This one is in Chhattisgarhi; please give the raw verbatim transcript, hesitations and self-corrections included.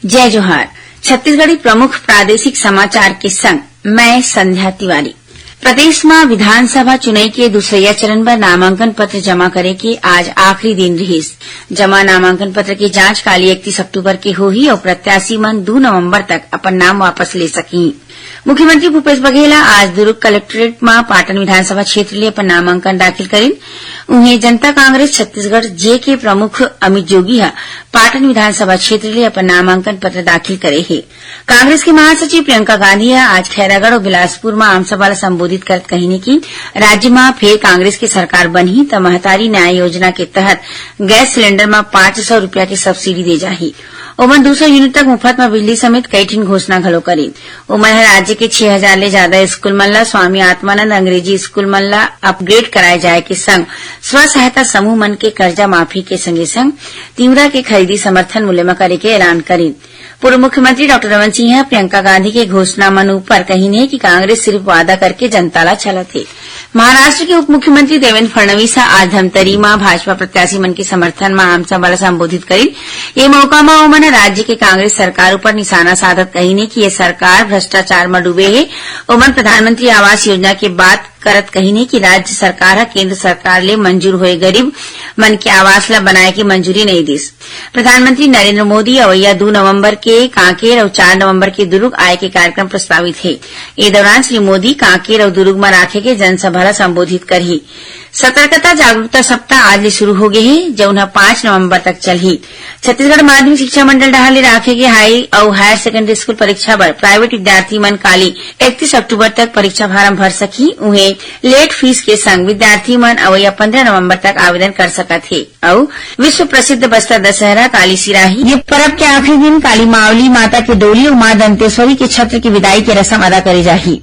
जय जोहार। छत्तीसगढ़ी प्रमुख प्रादेशिक समाचार के संग मैं संध्या तिवारी। प्रदेश म विधानसभा चुनई के दूसरइया चरण बर नामांकन पत्र जमा करे के आज आखिरी दिन रिहिस। जमा नामांकन पत्र के जांच काली इकतीस अक्टूबर के होही अउ प्रत्याशी मन दू नवंबर तक अपन नाम वापस ले सकही। मुख्यमंत्री भूपेश बघेल ह आज दुर्ग कलेक्ट्रेट म पाटन विधानसभा क्षेत्र ले अपन नामांकन दाखिल करिन। उहें, जनता कांग्रेस छत्तीसगढ़, जे के प्रमुख अमित जोगी ह पाटन विधानसभा क्षेत्र ले अपन नामांकन पत्र दाखिल करे हे। कांग्रेस के महासचिव प्रियंका गांधी ह आज खैरागढ़ अउ बिलासपुर म आमसभा ल संबोधित करत कहिन कि राज्य म फेर कांग्रेस के सरकार बनही, त महतारी न्याय योजना के तहत गैस सिलेंडर म पाँच सौ रुपया के सब्सिडी दे जाही। ओमन दू सौ यूनिट तक मुफ्त म बिजली समेत कई ठिन घोषणा घलो करिन। ओमन ह राज्य के छह हजार ले जादा स्कूल मन ल स्वामी आत्मानंद अंग्रेजी स्कूल मन ल अपग्रेड कराए जाए के संग स्व सहायता समूह मन के कर्जा माफी के संगे संग तिंवरा के खरीदी समर्थन मूल्य म करे के ऐलान करिन। पूर्व मुख्यमंत्री डॉक्टर रमन सिंह ह प्रियंका गांधी के घोषणा मन ऊपर कहिन हे कि कांग्रेस सिर्फ वादा करके जनता ल छलत हे। महाराष्ट्र के उप मुख्यमंत्री देवेंद्र फडणवीस ह आज धमतरी म भाजपा प्रत्याशी मन के समर्थन म आमसभा ल संबोधित करिन। ये मौका म ओमन ह राज्य के कांग्रेस सरकार ऊपर निशाना साधत कहिन हे कि ये सरकार भ्रष्टाचार म डूबे हे। ओमन प्रधानमंत्री आवास योजना के बात करत कहिन हे कि राज्य सरकार ह केंद्र सरकार ले मंजूर होए गरीब मन के आवास ल बनाए के मंजूरी नइ दिस। प्रधानमंत्री नरेंद्र मोदी अवइया दू नवंबर के कांकेर अउ चार नवंबर के दुर्ग आए के कार्यक्रम प्रस्तावित हे। ए दौरान श्री मोदी कांकेर अउ दुर्ग म राखे के जनसभा ल संबोधित करही। सतर्कता जागरूकता सप्ताह आज ले शुरू हो गे हे, जउन ह पाँच नवंबर तक चलही। छत्तीसगढ़ माध्यमिक शिक्षा मंडल डहार ले राखे गे हाई अउ हायर सेकेंडरी स्कूल परीक्षा बर प्राइवेट विद्यार्थी मन काली इकतीस अक्टूबर तक परीक्षा फार्म भर सकही। उहें, लेट फीस के संग विद्यार्थी मन अवइया पंद्रह नवंबर तक आवेदन कर सकत हे। अउ विश्व प्रसिद्ध बस्तर दशहरा काली सिराही। ये परब के आखिरी दिन काली मावली माता के डोली अउ मां दंतेश्वरी के छत्र के विदाई के रसम अदा करे जाही।